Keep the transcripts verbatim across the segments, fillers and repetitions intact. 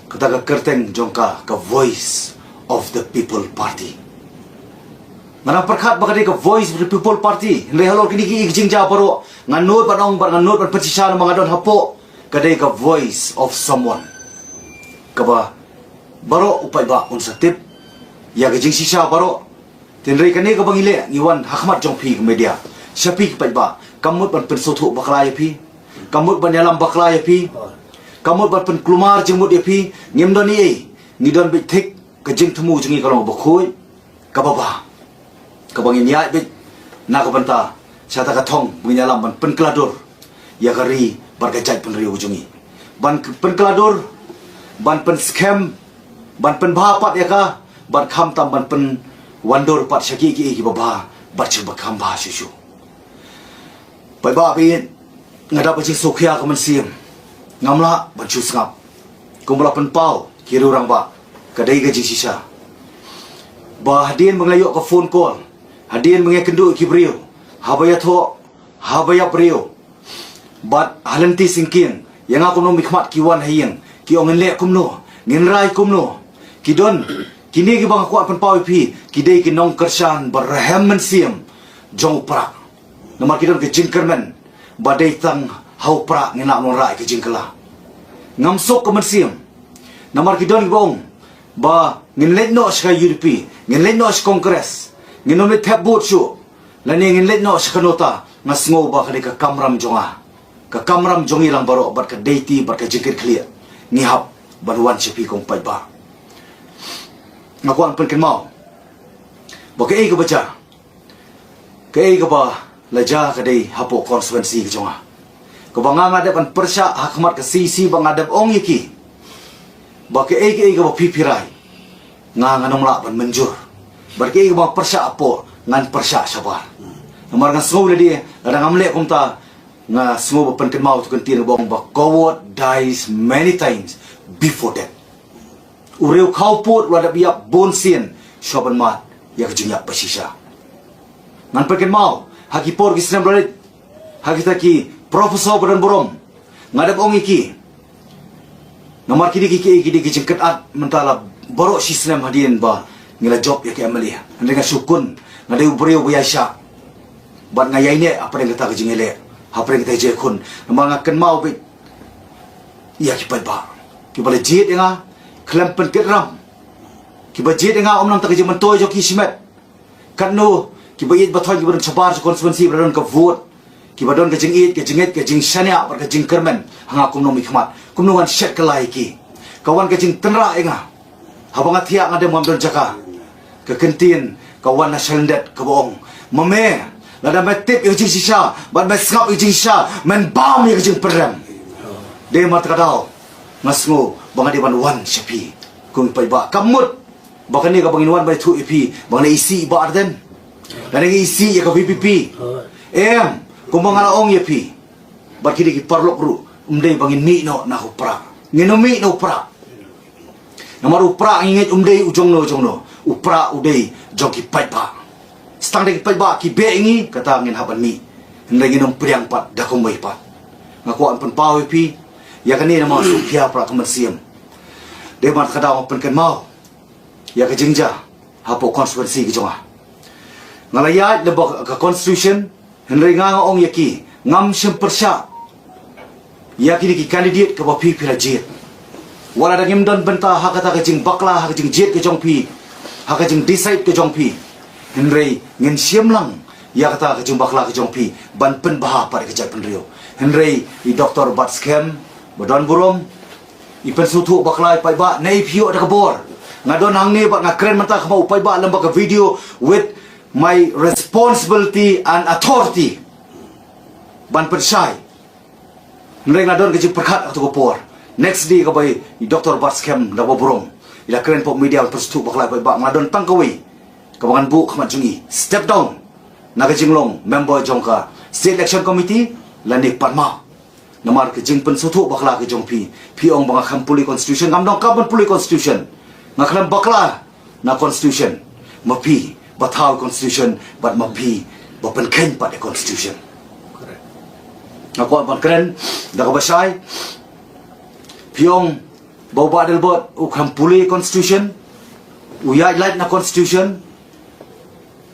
Kata ka kyrteng jong ka, ka Voice of the People Party. Nga dang pyrkhat ba ka dei ka Voice of the People Party, hynrei halor kine ki jingjia baroh nga nud ban ong bad nga nud ban pynshisha namar nga don hapoh, ka dei ka voice of someone. Kaba baroh u paidbah un sa tip ïa ka jingshisha baroh. Hynrei kane kaba ngi leh, ngi wan ha khmat jong phi ka media, sha phi ki paidbah, kam mut ban pynsngewthuh bakla ïa phi, kam mut ban ïalam bakla ïa phi, kam mut ban pynkulmar jingmut ïa phi. Ngim don ei ei, ngi don beit thik, ka jingthmu jong ngi ka long ba khuid, kaba bha, kaba ngin ïaid beit na ka bynta sha kata ka thong ba ngin ïalam ban pynkylla dur ïa ka ri bad ka jaitbynriew jong ngi, ban pynkylla dur, ban pynskhem, ban pynbha pat ïa ka, bad khamtam ban pynwandur pat sha kiei kiei kiba bha bad sha kiba kham bha shuh shuh. Paidbah ba ïeit, nga dap ka jingsngewkhia ka mynsiem, ngam lah ban shu sngap. Kumba la pynpaw ki riew rangbah, ka dei ka jingshisha ba hadien ba nga la ïoh ka phone call, hadien ba nga ïakynduh ïa ki briew, haba ïathoh, haba ïap briew, bad ha lynti syngkien, ïa nga kumno mynkhmat ki wan ha ïing, ki ong ngin leh kumno, ngin rai kumno. Ki don, kine kiba nga kwah pynpaw ïa phi, ki dei ki nongkyrshan ba rhem mynsiem jong u Prah. Namar ki don ka jingkyrmen ba dei tang ha u Prah ngin lah ban wanrah ïa ka jingkylla. Ngam suk ka mynsiem namar ki don kiba ong ba ngin leit noh sha ka U D P, ngin leit noh sha Congress, ngin ym leit thep vote shuh, lane ngin leit noh sha ka NOTA. Nga sngew ba ka dei ka kamram jong nga, ka kamram jong ngi lang baroh, bad ka dei ti bad ka jingkitkhlieh ngi hap ban wan sha phi ko paidbah. Nga kwah pynkynmaw ba kaei kaba jia, kaei kaba la jia ka dei hapoh constituency ka jong nga, kaba nga, nga dep ban pyrshah ha khmat ka C C ba nga dep ong ïa ki ba kaei kaei kaba phi phi rai, nga, ngan ym lah ban mynjur. Bad kaei kaba pyrshah hapoh, ngan pyrshah shabar. Namar nga sngew lade, lada ngam leh kumta, nga sngew ba pynkynmaw tu kyntien ba ong ba coward dies many times before death. U riew khawpud u la dep ïap bun sien shuwa ban mad ïa ka jingïap ba shisha. Ngan pynkynmaw, ha ki por ki snem ba la leit, ha kita ki professor ba don burom, nga dep ong ïa ki, namar kine ki, ki, ki dei ki jingkynad mynta la baroh shi snem hadien ba ngi la jop ïa ka M L A. Hynrei nga shu khun, nga dei u briew ba ïaishah bad nga ïaineh hapdeng kata ka jingïaleh, hapdeng kata ka jingïakhun. Namar nga kynmaw beit ïa ki paidbah kiba la jied ïa nga khlem pynkitram, kiba jied ïa nga ym na ka bynta ka jingmyntoi jong ki shimet. Katno kiba ïeit ba thoh, kiba don shabar sha constituency, ba don ka vote, kiba don ka jingïeit, ka jingngeit, ka jingshaniah bad ka jingkyrmen ha nga kum u nongmihkhmat. Kumno ngan shet kylla ïa ki? Ka wan ka jingtynrah ïa nga haba nga thiah, nga dem ngam don jaka. Ka kyntien ka wan na shalyndet kaba ong, ma me, lada me tip ïa ka jingshisha bad me sngap ïa ka jingshisha, men bam ïa ka jingpyrem. Dei namar kata ka daw nga sngew ba nga dei ban wan sha phi kum u paidbah. Kam mut ba kane kaba ngin wan ban ïathuh ïa phi ba ngan isih ïa Bah Ardent, lane ngan isih ïa ka V P P. Em, kumba nga la ong ïa phi bad kine ki paralok ruh, ym dei ba ngin mih noh na u Prah. Ngin ym mih na u Prah. Namar u Prah ngi ngeit um dei u jongno jongno. U Prah u dei jong ki paidbah. Tang da ki paidbah ki beh ïa ngi, kata ngin hap ban mih. Hynrei ngin ym pdiang pat da kumwei pat. Nga kwah ban pynpaw ïa phi ïa kane namar sngewkhia Prah ka mynsiem. Dei namar kata nga pynkynmaw ïa ka jingjia hapoh constituency ka jong nga. Nga la ïaid lyngba ka constitution, hynrei nga, nga ong ïa ki, ngam shym pyrshah ïa kine ki candidate kaba phi phi la jied. Wat lada ngim don bynta ha kata ka jingbakla, ha ka jingjied ka jong phi, ha ka jingdecide ka jong phi, hynrei ngin shim lang ïa kata ka jingbakla ka jong phi ban pynbha pat ïa ka jaitbynriew. Hynrei i Doctor Batskhem ba don burom, i pynsngewthuh bakla ïa u paidbah, ne i phi ïoh da ka bor. Nga don hangne bad nga kren mynta ha khmat u paidbah lyngba ka video with my responsibility and authority ban pynshai. Hynrei nga don ka jingpyrkhat ha kato ka por. Next day kaba i Doctor Batskhem da kaba burom i la kren hapoh media ban pynsngewthuh bakla ïa u paidbah, nga don tang kawei kaba ngan buh ha khmat jong i: step down na ka jinglong member jong ka State Election Committee lane pat map. Namar ka jingpynsngewthuh bakla ka jong phi, phi ong ba nga khlem pule constitution. Ngam donkam ban pule constitution. Nga khlem bakla na constitution. Ma phi ba thaw constitution bad ma phi ba pynkheiñ pat ïa constitution. Nga kwah ban kren da kaba shai. Phi ong Ba u Bah Adelbert u kham pule constitution, u ïaid lait na constitution.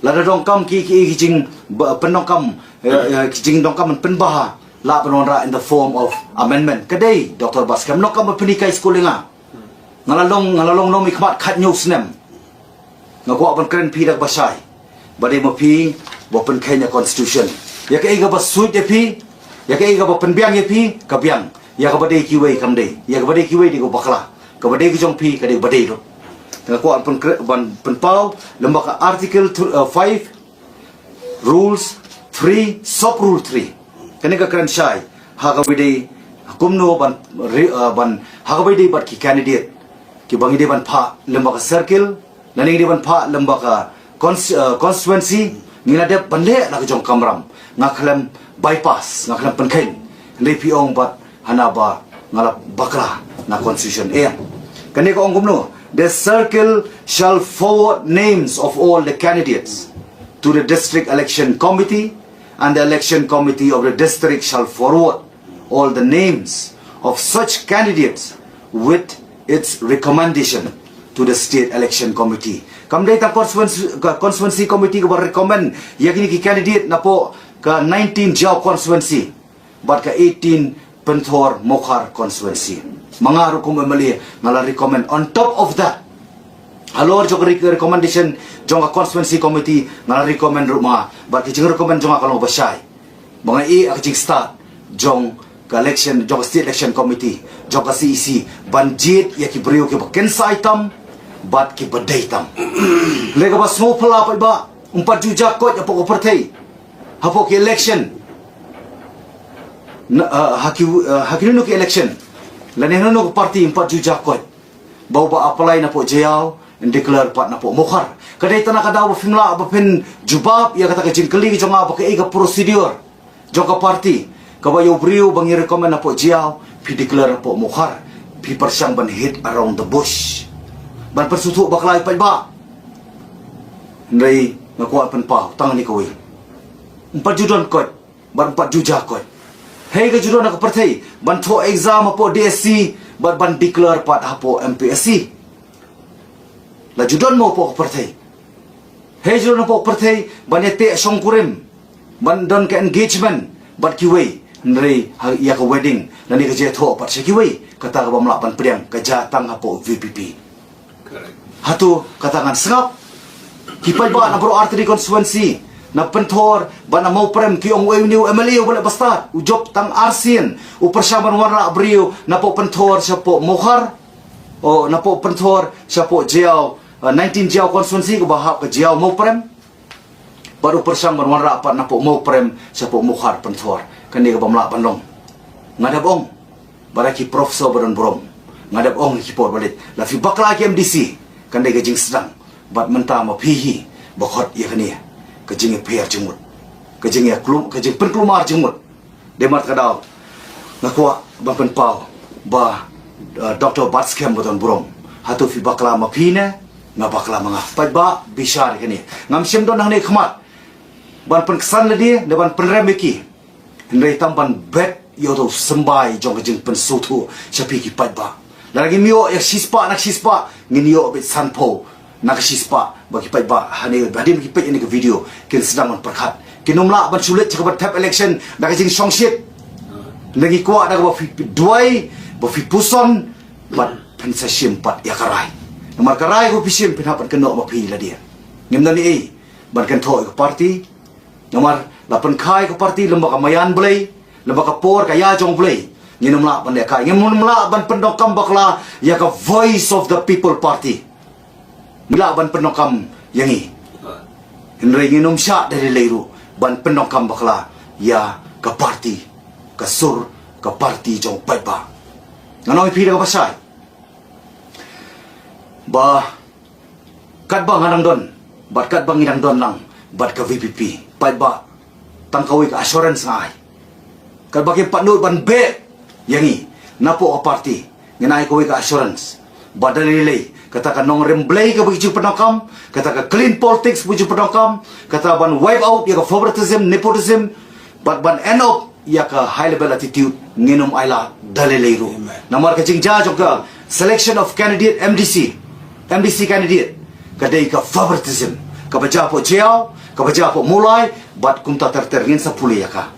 Lada donkam ki, ki, ki jing, ba, pyndonkam, eh, eh, ki jingdonkam pynbha, lah ban wanrah in the form of amendment. Ka dei, Doctor Batskhem, donkam ba pynhikai skul ïa nga. Nga la long, nga la long nongmihkhmat khathynñiew snem. Nga kwah ban kren phi da kaba shai. Ba dei ma phi ba pynkheiñ ïa constitution. Ïa kaei kaba suit ïa phi, ïa kaei kaba pynbiang ïa phi, ka biang. Ïa kaba dei kiwei kam dei. Ïa kaba dei kiwei dei kaba bakla. Kaba dei ka jong phi, ka dei kaba dei ruh. Nga kwah ban pynkre-, ban pynpaw, lyngba ka article th-, uh, five, rules three, sub rule three. Kane ka kren shai. Ha kaba dei kumno ban re-, uh, ban, ha kaba dei bad ki candidate. Kiba ngi dei ban phah lyngba ka circle, lane ngi dei ban phah lyngba ka cons-, uh, constituency, ngi la dep ban leh la ka jong kamram. Nga khlem bypass, nga khlem pynkheiñ. Hynrei phi ong bad hana ba nga la bakla na constitution. Eh, kane ka ong kumno? The circle shall forward names of all the candidates to the district election committee, and the election committee of the district shall forward all the names of such candidates with its recommendation to the state election committee. Kam dei tang constituency, ka constituency committee kaba recommend ïa kine ki candidate napoh ka nineteen Jaïaw constituency bad ka eighteen Pynthor Mawkhar constituency. Ma nga ruh kum M L A nga la recommend. On top of that, halor jong ka re-, recommendation jong ka constituency committee, nga la recommend ruh ma nga. Bad ka jingrecommend jong nga ka long ba shai. Ba nga ïeh ïa ka jingstad jong ka election, jong ka state election committee, jong ka C E C, ban jied ïa ki briew kiba kynsai tam bad kiba dei tam. Lei kaba sngewphylla pat ba ym pat ju jia koit hapoh ka pyrthei, hapoh ki election. Na, uh, ha ki, uh, ha kino kino ki election, lane hano hano ka party, ym pat ju jia koit ba uba apply napoh Jaïaw yn declare pat napoh Mawkhar. Ka dei tang na ka daw ba phim lah ba phin jubab ïa kata ka jingkylli ka jong nga ba kaei ka procedure jong ka party, kaba ïa u briew ba ngi recommend napoh Jaïaw phi declare napoh Mawkhar. Phi pyrshang ban hit around the bush, ban pynsngewthuh bakla ïa u paidbah. Hynrei nga kwah pynpaw tang kane kawei. Ym pat ju don koit bad ym pat ju jia koit. Hei, ka ju don ha ka pyrthei ban thoh exam hapoh D S C bad ban declare pat hapoh M P S C? La ju don mo hapoh ka pyrthei? Hei, ju don hapoh ka pyrthei ban ïateh shongkurim, ban don ka engagement bad kiwei, hynrei ha, ïa ka wedding lane ka jingïathoh pat sha kiwei, kata kaba ym lah ban pdiang, ka jia tang hapoh V P P. Correct. Hato kata ngan sngap? Ki paidbah na baroh artylli constituency, na Pynthor bad na Mawprem, ki ong uei une u M L A uba leh ba stad, u jop tang arsien, u pyrshang ban wanrah briew napoh Pynthor shapoh Mawkhar, o, napoh Pynthor shapoh Jaïaw, uh, nineteen Jaïaw constituency kaba hap ka Jaïaw Mawprem. Bad u pyrshang ban wanrah pat napoh Mawprem shapoh Mawkhar Pynthor. Kane kaba ym lah ban long. Nga dep ong, bad ïa ki professor ba don burom, nga dep ong ïa ki por ba leit, la phi bakla ki M D C, kan dei ka jingsdang. Bad mynta ma phi hi ba khot ïa kane ka jingïapher jingmut, ka jingïaklum, ka jingpynkulmar jingmut. Dei namar kata ka daw nga kwah ban pynpaw ba, uh, Doctor Batskhem ba don burom, hato phi bakla ma phi ne nga bakla ma nga? Paidbah, bishar ïa kane. Ngam shym don hangne khmat ban pynksan lade ne ban pynrem ïa ki. Hynrei tang ban bet ïa uto u symbai jong ka jingpynsngewthuh sha phi ki paidbah. Lada ngim ïoh ïa ka shispah na ka shispah, ngin ïoh beit sanphew na ka shispah ba ki paidbah hangne, hadien ba ki peit ïa kane ka video, kin sdang ban pyrkhat. Kin ym lah ban shu leit sha kaba thep election da ka jingshongshit. Ngi kwah da kaba phi duwai, ba phi puson, bad phin sa shim pat ïa ka rai. Namar ka rai kaba phi shim phin hap ban kynnoh ma phi lade. Ngim don ei ei ban kynthoh ïa ka party. Namar la pynkha ïa ka party lyngba ka maïan Blei, lyngba ka por ka ïa jong Blei. Ngin ym lah ban lehkai, ngin ym lah ban pyndonkam bakla ïa ka Voice of the People Party. Ngi lah ban pyndonkam ïa ngi, hynrei ngin ym shah da lei lei ruh ban pyndonkam bakla ïa ka party, ka sur ka party jong u paidbah. Ngan ong ïa phi da kaba shai ba katba nga dang don bad katba ngi dang don lang bad ka V P P, paidbah, tang kawei ka assurance nga ai. Katba kim pat nud ban beh ïa ngi napoh ka party, ngin ai kawei ka assurance ba da lei lei kata ka nongrim Blei kaba ngi ju pyndonkam, kata ka clean politics ba ngi ju pyndonkam, kata ban wipe out ïa ka favoritism, nepotism, bad ban end up ïa ka high level attitude, ngin ym ailad da lei lei ruh. Amen. Namar ka jingjia jong ka Selection of candidate M D C, M D C candidate, ka dei ka favoritism, kaba jia poh Jaïaw, kaba jia poh Mawlai, bad kumta ter ter, ngin sa pule ïa ka.